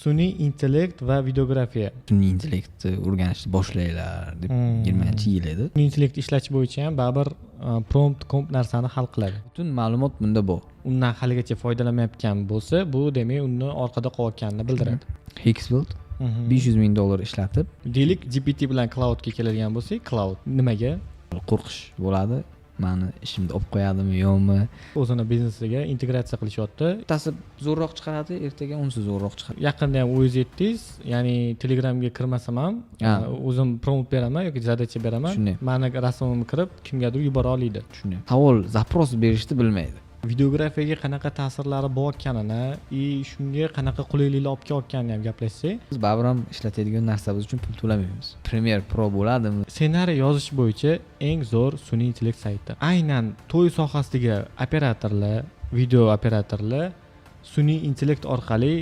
Sun'iy intellekt va videografiya. Sun'iy intellektni o'rganishni boshlanglar deb 20-yil edi. Sun'iy intellekt ishlatish bo'yicha ham baribir prompt ko'p narsani hal qiladi. Butun ma'lumot bunda bor. Undan haligacha foydalanmayotgan bo'lsa, bu demak uni orqada qolayotganini bildiradi. Higgsfield 500 ming dollar ishlatib. Deylik, GPT bilan Claude'ga keladigan bo'lsak, Claude nimaga? Qo'rqish bo'ladi, mani ishimni olib qo'yadimi, yo'qmi. O'zini biznesiga integratsiya qilishyapti. Bittasi zo'rroq chiqaradi, ertaga unisi zo'rroq chiqadi. Yaqinda ham o'zingiz aytdingiz, ya'ni Telegramga kirmasam ham o'zim prompt beraman yoki задача beraman, Shunday. mani rasmimni kirib kimgadir yubora oladi. Shunday, savol, запрос berishni bilmaydi. Videografiyaga qanaqa ta'sirlari bo'layotganini и shunga qanaqa qulayliklar olib kelayotganini ham gaplashsak. Biz baribir ham ishlatadigan narsamiz uchun pul to'lamaymiz. Premiere Pro bo'ladimi? Ssenariy yozish bo'yicha eng zo'r sun'iy intellekt sayti. Aynan to'y sohasidagi operatorlar, video operatorlar sun'iy intellekt orqali